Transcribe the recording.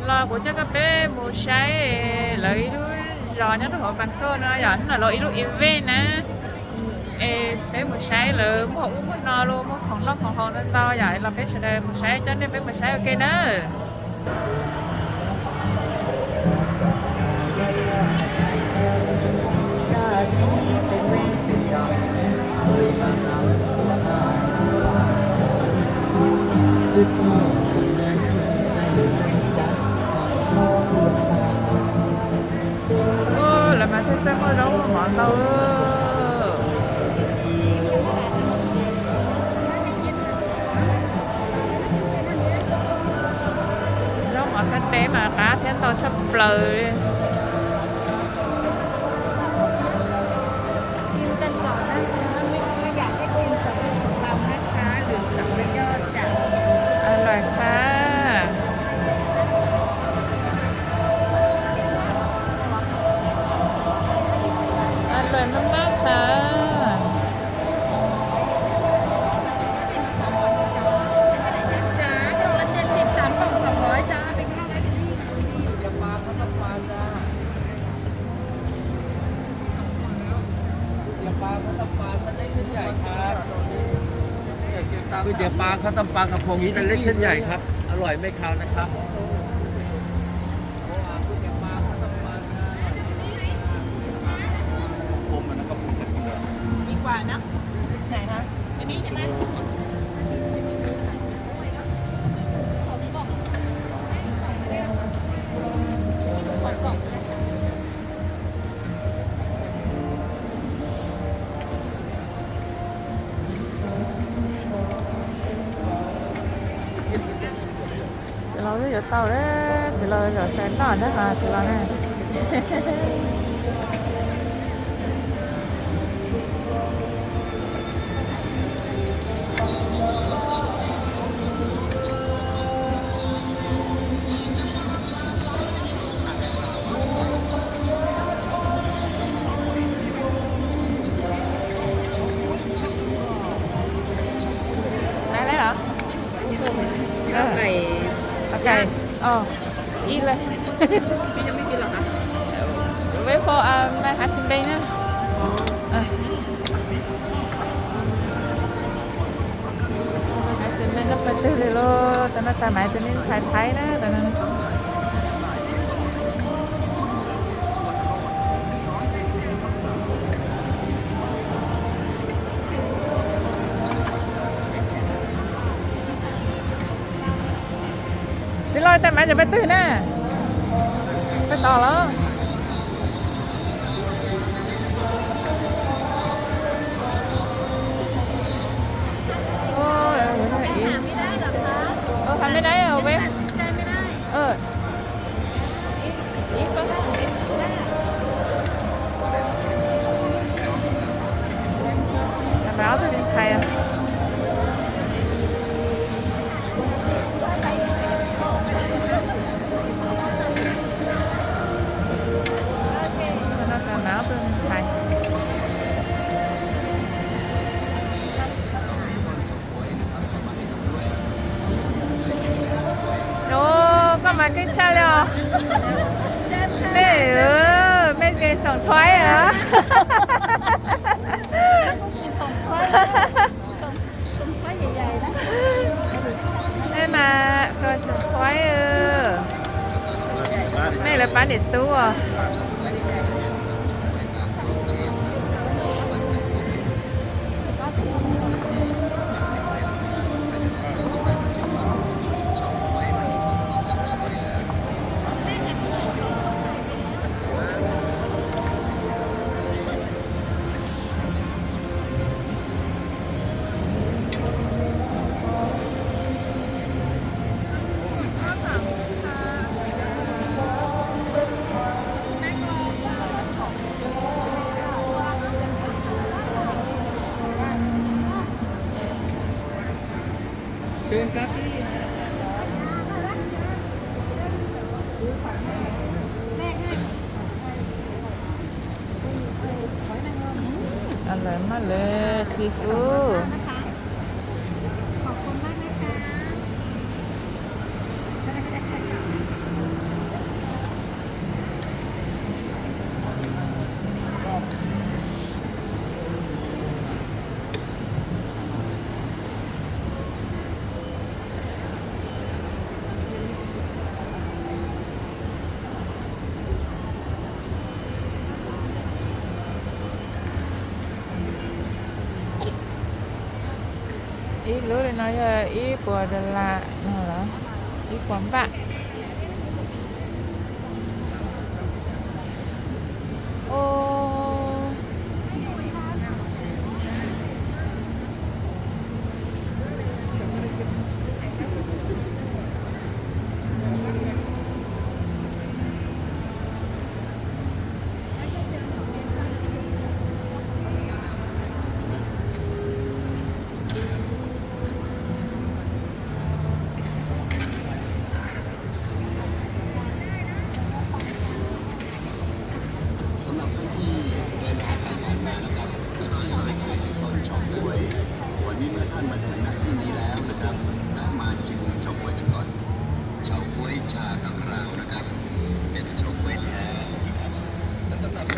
Los kuv coj peb mus saib lawv ib lub zos nyob rau hauv Bangkok no yom, hnub no lawv ib lub event na. Es peb mus saib lawv muag ub muag no los muag khoom noj khoom haus ntau ntau yom, los peb sawv daws mus saib, coj nej peb mus saib ua ke na. Lawv mas thiaj txawj muaj zaub muaj mov ntau. Zaub mov Thaib teb mas qab thiab ntau tshaj plaws li. Ib los qab, ib los maj maj qab.ก๋วยเตี๋ยวปลาข้าวต้มปลากระพงเส้นเล็กเส้นใหญ่ครับ อร่อยไม่คาวนะครับ ดีกว่าเนอะ ไหนคะ อันนี้ใช่ไหม Txiv laus twb yuav tau, txiv laus zov tshais noj na, txiv laus na. Nai lawm los? Ok. Ib leeg. Wait for my husband na. Husband no pawg twg li lauj? Tau no tag mas tus me ntxhais Thaib na, tau no. Txiv laus, tag mas cov pawg twg na? Pawg tod los? Ua, hais me dai os, peb, ib, ib, ob tug me ntxhais. Ob tug me ntxhais. Ua, koj mas keej tshaj li os. Mej, mej ke xoom thuaib os. Mej mas koj xoom thuaib. Nej lawv pab niam tub os. Lawv maj lawv seafood. ขอบคุณมากนะคะ ขอบคุณมากนะคะ Lub li no yog ib puas dollar no los? Ib puas npaj. Ua